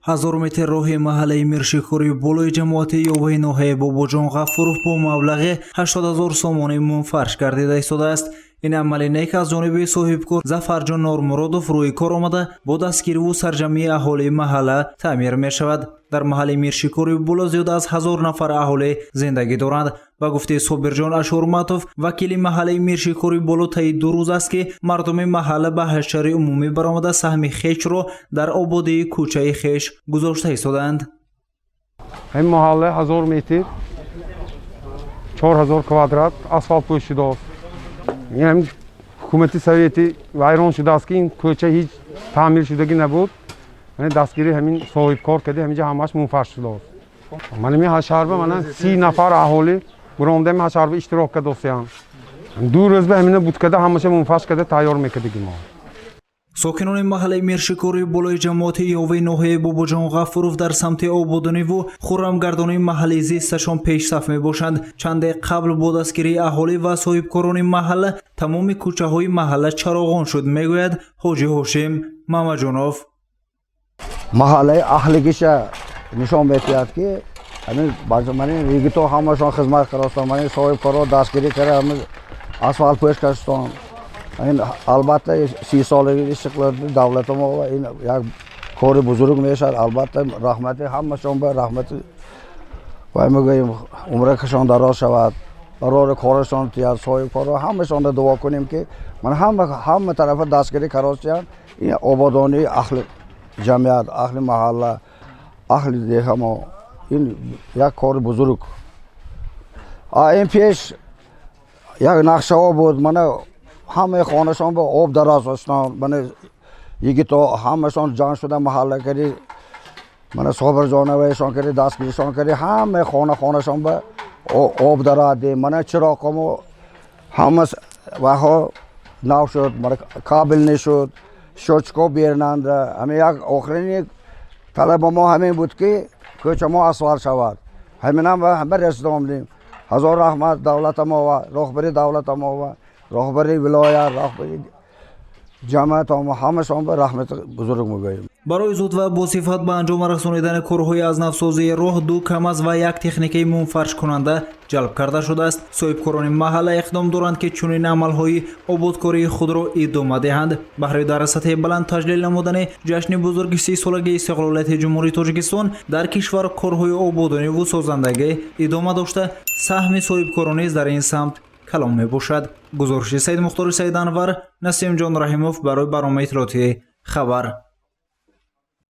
1000 метр роҳи маҳаллаи Миршикори болои ҷамоати Ёваи ноҳияи Бобоҷон Ғафуров бо маблағи 80 000 сомонӣ мунфарш гардида истодааст. Ин амали нек аз ҷониби соҳибкор Зафарҷон Нормуродов рӯи кор омада, бо дастгириву сарҷамъии аҳолии маҳалла таъмир мешавад. Дар маҳалли Миршикори боло зиёда аз 1000 нафар аҳолӣ зиндагӣ доранд. Ба гуфтаи Собирҷон Ашурматов, вакили маҳаллаи Миршикори боло, таи 2 рӯз аст, ки мардуми маҳалла ба ҳашари умумӣ баромада, саҳми хешро дар ободии кӯчаи хеш гузошта истодаанд. Ин маҳалла 1000 метр, 4000 квадрат асфалт пӯш шудааст. Ин ҳамин ҳукумати советӣ вайрон шудааст, ки ин кӯча ҳеҷ таъмир шудагӣ набуд. Яъне дастгири ҳамин соҳибкор карди, ҳаминҷа ҳамааш мунфарш шудааст. Мана ми ҳашарба мана 30 нафар аҳолӣ буромдем, ҳашарба иштирок кардосиян. 2 рӯз ба ҳамина буд карда, ҳамаша мунфарш карда, тайёр мекардагӣ мо. Сокинони маҳаллаи Миршикори болои ҷамоати Ёваи ноҳияи Бобоҷон Ғафуров дар самти ободониву хуррамгардонии маҳалли зисташон пешсаф мебошанд. Чанде қабл бо дастгирии аҳолӣ ва соҳибкорони маҳалла тамоми кӯчаҳои маҳалла чароғон шуд, мегӯяд Ҳоҷи Ҳошим Мамаҷонов. Маҳаллаи аҳлигиша нишон медиҳад, ки ҳамин мани йигито ҳамашон хизмат кардастон, мани соҳибкоро дастгирӣ карда, ҳамин асфалт пӯш кардастон. Ин албатта 30-солагии истиқлоли давлати мо, ин як кори бузург мешавад. Албатта, раҳмати ҳамашон ба раҳмати вай мегӯем, умракашон дароз шавад, барори корашон тияд. Соҳибкоро ҳамашонро дуо кунем, ки ман ҳама тарафа дастгирӣ каросиянд. Ин ободонии аҳли ҷамъият, аҳли маҳалла, аҳли деҳа мо, ин як кори бузург. Ин пеш як нақшаҳо буд, мана ҳамаи хонашон ба об дароз доштан. Мана йигито ҳамашон ҷамъ шуда, маҳалла карди, мана Собирҷонаваишон карди, дастгиришон карди, ҳамаи хона хонашон ба об дароадем. Мана чироқамо ҳама вайҳо нав шуд, мана кабельный шуд, счётчико бернанда. Ҳамин як охирини талаби мо ҳамин буд, ки кӯча мо асфалт шавад. Ҳаминам ҳама расида омадем. Ҳазор раҳмат давлата мо ва роҳбари давлата мо ва роҳбари вилоят, роҳбари ҷамъият мо, ҳамашон ба раҳмати бузург мегӯем. Барои зуд ва босифат ба анҷом расонидани корҳои аз навсозии роҳ ду КамАЗ ва як техникаи мунфаршкунанда ҷалб карда шудааст. Соҳибкорони маҳалла иқдом доранд, ки чунин амалҳои ободкории худро идома диҳанд. Баҳри дар сатҳи баланд таҷлил намудани ҷашни бузурги 30-солагии истиқлолияти Ҷумҳурии Тоҷикистон дар кишвар корҳои ободониву созандагӣ идома дошта, саҳми соҳибкорон низ дар ин самт калон мебошад. Гузориши Саидмухтори Саиданвар, Насимҷон Раҳимов барои барномаи иттилоотии «Хабар».